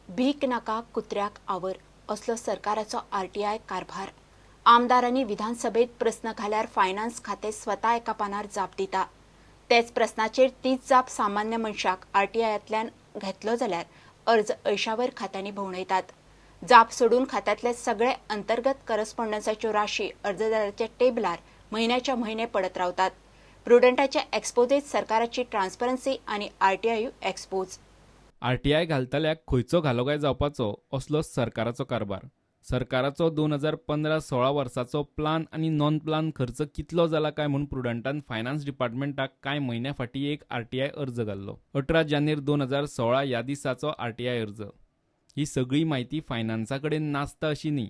भीक नाका कुत्र्याक our असलो सरकाराचो आरटीआय कारभार. आमदारांनी विधानसभेत प्रस्न घाल्यार फायनान्स खातें स्वता एका पानार जाप दिता. तेच प्रस्नाचेर तीच जाप सामान्य मनशाक आरटीआयांतल्यान घेतलो जाल्यार अर्ज ऐशावयर खात्यांनी भोंवडयतात. जाप सोडून खात्यांतले सगळे अंतर्गत करस्पॉन्डन्साच्यो राशी अर्जदाराच्या टेबलार म्हयन्याच्या म्हयने पडत रावतात. प्रुडंटाच्या एक्सपोजेत सरकाराची ट्रान्सपरन्सी आनी आरटीआयू एक्सपोज. आरटीआय घालतल्याक खंयचो घालो काय जावपाचो असलो सरकाराचो कारभार. सरकाराचो 2015-16 वर्साचो प्लान आनी नॉन प्लान खर्च कितलो जाला काय म्हूण प्रुडंटान फायनान्स डिपार्टमेंटाक कांय म्हयन्यां फाटीं एक आरटीआय अर्ज घाल्लो. 18 जानेर 2016 ह्या दिसाचो आरटीआय अर्ज. ही सगळी म्हायती फायनान्सा कडेन नासता अशी न्ही,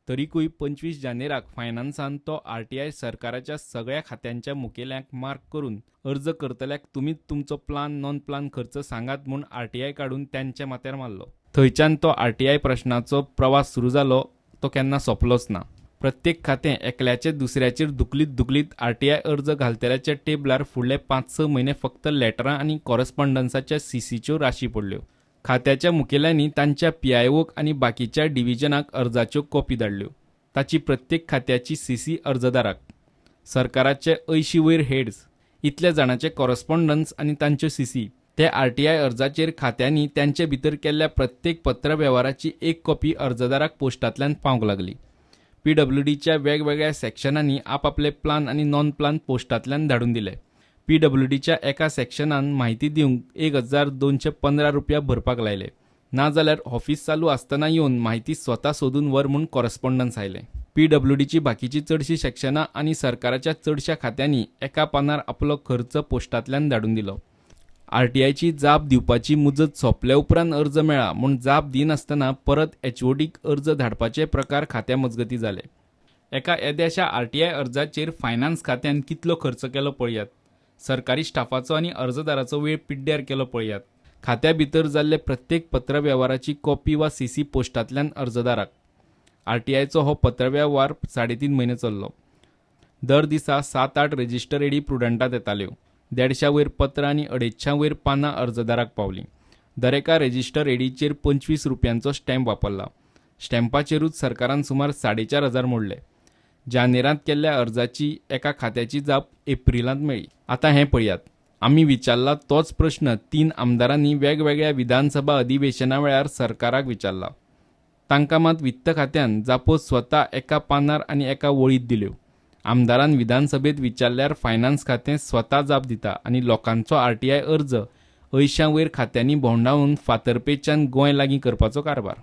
तरीकूय 25 जानेराक फायनान्सान तो आरटीआय सरकाराच्या सगळ्या खात्यांच्या मुखेल्यांक मार्क करून अर्ज करतल्याक तुमीच तुमचो प्लान नॉन प्लान खर्च सांगात म्हूण आरटीआय काडून त्यांच्या माथ्यार मारलो. थंयच्यान तो आरटीआय प्रश्नाचो प्रवास सुरू जालो, तो केन्ना सोंपलोच ना. प्रत्येक खातें एकल्याचे दुसऱ्याचेर धुकलीत धुकलीत आरटीआय अर्ज घालतल्याच्या टेबलार फुडले 5-6 म्हयने फक्त लेटरां आनी कॉरस्पॉन्डन्साच्या सीसीच्यो राशी पडल्यो. खात्याच्या मुखेल्यांनी तांच्या पीआयओक आनी बाकीच्या डिव्हिजनाक अर्जाच्यो कॉपी धाडल्यो. ताची प्रत्येक खात्याची सीसी अर्जदाराक. सरकाराचे 80 वयर हेड्स, इतल्या जाणांचे कॉरस्पॉन्डन्स आनी तांच्यो सीसी. ते आरटीआय अर्जाचेर खात्यांनी त्यांचे भितर केल्ल्या प्रत्येक पत्रवेव्हाराची एक कॉपी अर्जदाराक पोस्टांतल्यान पावंक लागली. पीडब्ल्यूडीच्या वेगवेगळ्या सेक्शनांनी आपापले प्लान आनी नॉन प्लान पोस्टांतल्यान धाडून दिले. पीडब्ल्यूडीच्या एका सेक्शनान म्हायती दिवंक 1215 रुपया भरपाक लायले, नाजाल्यार ऑफिस चालू आसतना येवन म्हायती स्वता सोदून व्हर म्हूण कॉरस्पॉन्डन्स आयलें. पीडब्ल्यूडीची बाकीची चडशीं सेक्शनां आनी सरकाराच्या चडश्या खात्यांनी एका पानार आपलो खर्च पोस्टांतल्यान धाडून दिलो. आरटीआयची जाप दिवपाची मुजत सोंपल्या उपरांत अर्ज मेळ्ळा म्हूण जाप दिनासतना परत एचओडीक अर्ज धाडपाचे प्रकार खात्या मजगतीं जाले. एका येद्याशा आरटीआय अर्जाचेर फायनान्स खात्यान कितलो खर्च केलो पळयात. सरकारी स्टाफाचो आनी अर्जदाराचो वेळ पिड्ड्यार केलो पळयात. खात्या भितर जाल्ले प्रत्येक पत्रवेव्हाराची कॉपी वा सीसी पोस्टांतल्यान अर्जदाराक. आरटीआयचो हो पत्रवेव्हार 3.5 म्हयने चल्लो. दर दिसा 7-8 रजिस्टर एडी प्रुडंटात येताल्यो. 150 वयर पत्रां आनी 250 वयर पानां अर्जदाराक पावलीं. दरेका रजिस्टर एडीचेर 25 रुपयांचो स्टॅम्प वापरला. स्टॅम्पाचेरूच सरकारान सुमार 4,500 मोडले. जानेरांत केल्ल्या अर्जाची एका खात्याची जाप एप्रिलांत मेळ्ळी. आतां हें पळयात, आमी विचारला तोच प्रश्न 3 आमदारांनी वेगवेगळ्या विधानसभा अधिवेशना वेळार सरकाराक विचारला. तांकां मात वित्त खात्यान जापो स्वता एका पानार आनी एका वळींत दिल्यो. आमदारान विधानसभेत विचारल्यार फायनान्स खातें स्वता जाप दिता आनी लोकांचो आरटीआय अर्ज 80 वयर खात्यांनी भोंवडावन फातर्पेच्यान गोंय लागीं करपाचो कारभार.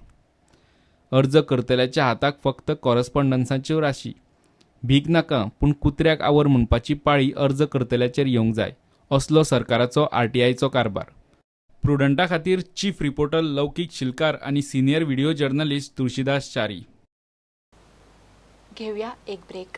अर्ज करतल्याच्या हाताक फक्त कॉरस्पॉन्डन्साच्यो राशी. भीक नाका पूण कुत्र्याक our म्हणपाची पाळी अर्ज करतल्याचेर येवंक जाय असलो सरकाराचो आरटीआयचो कारभार. प्रुडंटा खातीर चीफ रिपोर्टर लौकीक शिलकार आनी senior video journalist Tulsidas Chari. घेवया एक ब्रेक.